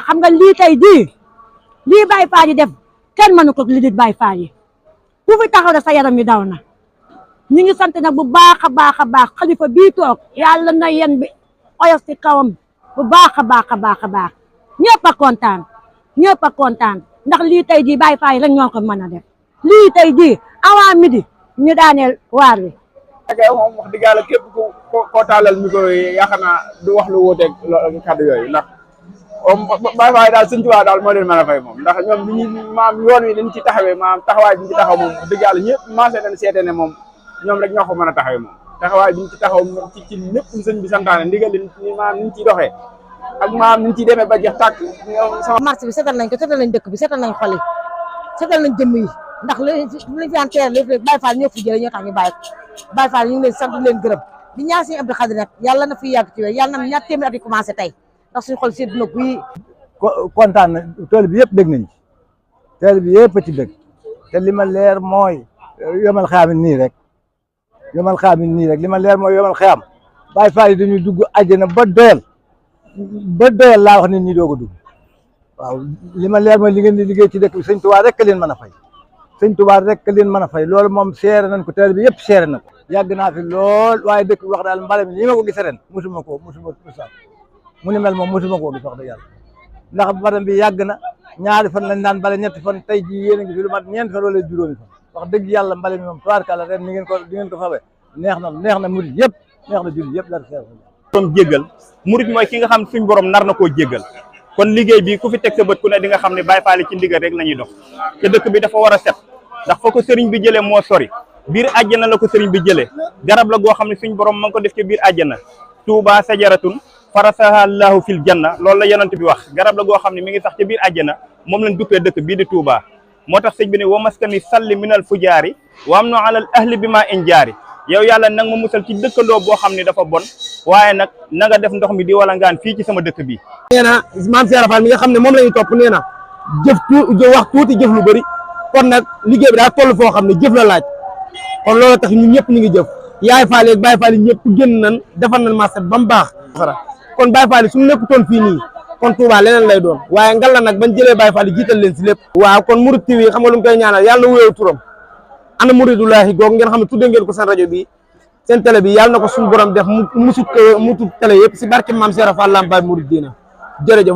xam nga lii tey lii Baye Fall yi def kenn mënu ko li dit Baye Fall yi ku fi taxaw da sa yaram mi daw na ñu ngi sant nag bu baax a baax xalifa bii toog yàlla na yen bi oyof ci kawam bu baax a baax ñëpp a kontaan ndax lii tey jii Baye Fall yi rek ñoo ko mën a def lii tey jii avant midi ñu daaneel waar wi. moom wax dëgg yàlla képp ko taalal micro yi yaakaar naa du wax lu wuuteeg kàddu yooyu ndax Baye Fall yi daal Sëñ Tuubaa daal moo leen mën a fay moom ndax ñoom li ñu maam yoon wi dañ ci taxawee maam taxawaay bi ñu ci taxaw moom wax dëgg yàlla ñëpp maasee nañ seete ne moom ñoom rek ñoo ko mën a taxawee moom taxawaay bi ñu ci taxaw ci lépp sëñ bi santaane ndigal li maam ni ñu ciy doxee ak maam ni ñu ciy demee ba jeex tàkk. marché bi seetal nañ ko seetal nañ dëkk bi seetal nañ xol yi seetal nañ jëmm yi ndax liñ fi daan teer lépp Baye Fall ñoo fi jëlee ñoo tax ñu bàyyi ko Baye Fall ñu ngi leen sant leen gërëm di ñaan suñu Abdou Khadir nag yàlla na fi yàgg ci wér yàlla na ñaar téeméer at yi commencé tey ndax suñu xol sedd na guy. kontaan na tool bi yëpp dégg nañ ci tool bi yëpp a ci dégg te li ma leer mooy yomal xaami nii rek li ma leer mooy yomal xaam Baye Fall yi dañuy dugg àjjana ba doyal laa wax nit ñi doog a dugg waaw li ma leer mooy li ngeen di liggéey ci dëkk bi Sëñ Tuubaa rek leen mën a fay Sëñ Tuubaa rek leen mën a fay loolu moom seere nañ ko tool bi yëpp seere na ko yàgg naa fi lool waaye dëkk bi wax daal mbale mi ni ma ko gis ren musuma mu ni mel moom musuma koo gis wax dëgg yàlla ndax baram bi yàgg na ñaari fan lañ daan bale ñetti fan tey jii yéen a ngi fi lu mat ñeenti fan wala juróomi fan wax dëgg yàlla mbale mi moom tubaarkàlla ren ni ngeen ko fawe neex na murid yëpp neex na jullit yëpp la seer borom jéggal murid mooy ki nga xam suñ borom nar na koo jéggal kon liggéey bi ku fi teg sa bët ku ne di nga xam ne Baye Fall ci ndigal rek la ñuy dox te dëkk bi dafa war a set ndax fa ko sëriñ bi jëlee moo sori biir àjjana la ko sëriñ bi jëlee garab la goo xam ne suñ borom ma ngi ko def ci biir àjjana Touba sajaratun farasaha Allahu fil janna loolu la yonent bi wax garab la goo xam ne mi ngi sax ci biir àjjana moom lañ duppee dëkk bii di Touba moo tax sëñ bi ne wa maskani salli minal fujaari wa am no alal ahli bi ma injaari yow yàlla nag ma musal ci dëkkandoo boo xam ne dafa bon waaye nag na nga def ndox mi di wala ngaan fii ci sama dëkk bi nee na maam Cheikh Fall mi nga xam ne moom la ñu topp nee na wax tuuti jëf lu bëri kon nag liggéey bi daa toll foo xam ne jëf la laaj kon loolu tax ñun ñëpp ñu ngi jëf yaay Fall ak Baye Fall ñëpp génn nañ defar nañ marché ba mu baax kon Baye Fall suñu nekkutoon fii nii kon Touba leneen lay doon waaye ngal la nag bañ jëlee Baye Fall jiital leen si lépp waaw kon Mouride TV xam nga lu mu koy ñaanal yàlla na wuyoo turam ana Mouridulahi googu ngeen xam ne tudde ngeen ko seen rajo bi seen télé bi yàlla na ko suñu borom def mu tut télé yëpp si barke maam Cheikh Fall Lambaye Mouride dina jërëjëf